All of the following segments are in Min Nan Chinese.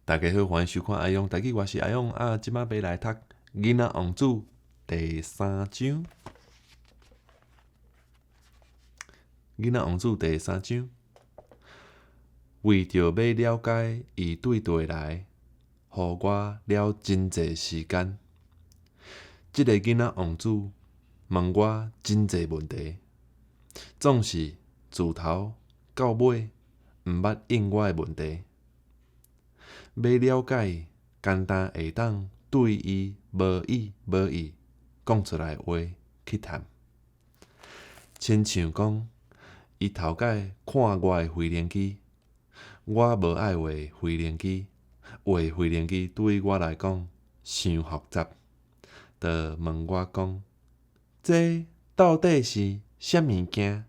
大家好，歡迎收看阿勇台語，我是阿勇啊。這擺欲來讀《囡仔王子》第三章。囡仔王子第三章，為著欲了解伊對佗來，予我了真濟時間。這个囡仔王子問我真濟問題，總是自頭到尾毋捌應我的問題。欲了解伊，干焦會當對伊無意無意講出來的話去談。親像講，伊頭擺看我的飛行機，我無愛畫飛行機，畫飛行機對我來講傷複雜，就問我講：這到底是啥物件？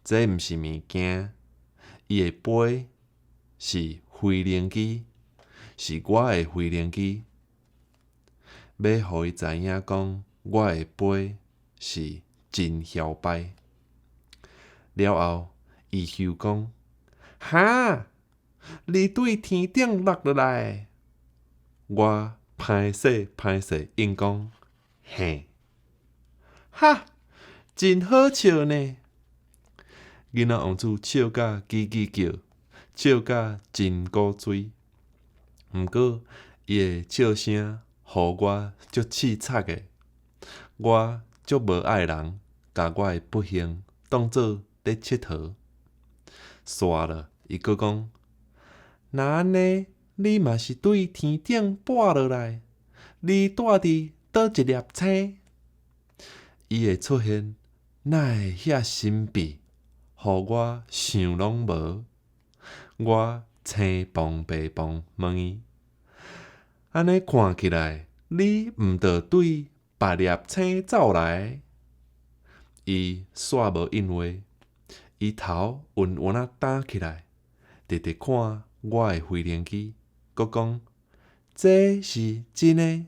這毋是物件，伊會飛，是飛行機，是我的飛行機。欲予伊知影講，我會飛是真囂掰。了後，伊又講：哈，你對天頂落落來？我歹勢歹勢應講：嘿，哈，真好笑呢！囡仔王子笑甲吱吱叫，笑甲真古錐。毋過，伊的笑聲予我足刺鑿的，我足無愛人共我的不幸當做咧𨑨迌。煞落，伊閣講：若按呢，你嘛是對天頂跋落來？你蹛佇佗一粒星？伊的出現哪會遐神秘，予我想攏無？我青椪白椪問伊：按呢看起來，你毋著對別粒星走來？伊煞無應話，伊頭穩穩仔擔起來，直直看我的飛行機，閣講：這是真的，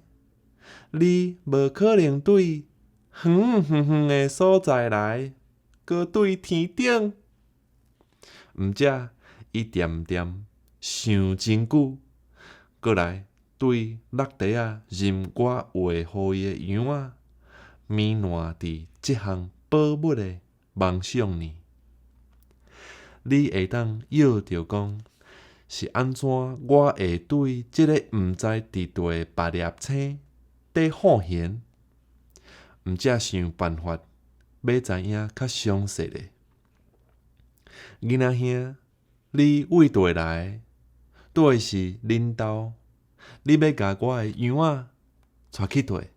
你無可能對遠遠遠的所在來，閣對天頂。毋才，伊恬恬想真久，閣來對落地仔任我畫予伊的樣仔，糜爛佇這項寶物的夢想呢？你會當臆著講，是按怎我會對這个毋知佇佗的別粒星佇好玄？毋才想辦法欲知影較詳細咧。囡仔兄，你為佗來？佗是恁兜？你欲共我的樣仔帶去佗？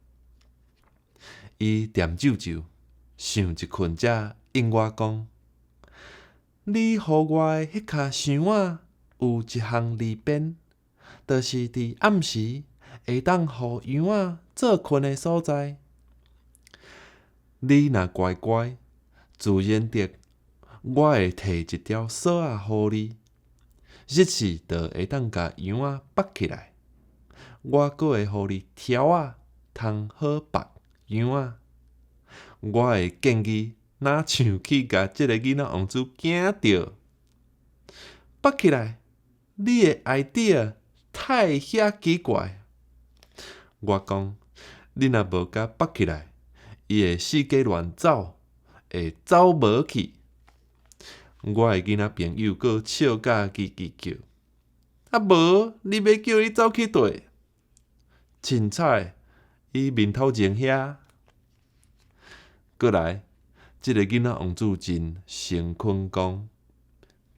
伊恬皺皺，想一困才應我講：你予我的彼跤箱仔有一項利便，就是佇暗時會當予羊仔做睏的所在。你若乖乖，自然得我會提一條索仔予你，日時就會當共羊仔縛起來。我閣會予你條仔通好縛羊仔。我的建議若像去共這个囡仔王子驚著，縛起來，你的 idea 太遐奇怪。我講，你若無共縛起來，伊會四界亂走，會走無去。我的囡仔朋友閣笑甲吱吱叫。啊無，你欲叫伊走去佗？凊彩，伊面頭前遐。閣來，這个囡仔王子真誠懇講，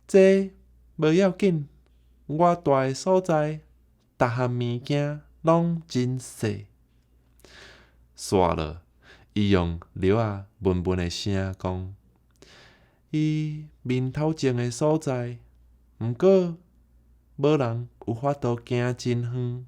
這無要緊，我蹛的所在，逐項物件攏真細。煞落，伊用弱仔悶悶的聲講：伊面頭前的所在，毋過無人有法度行真遠。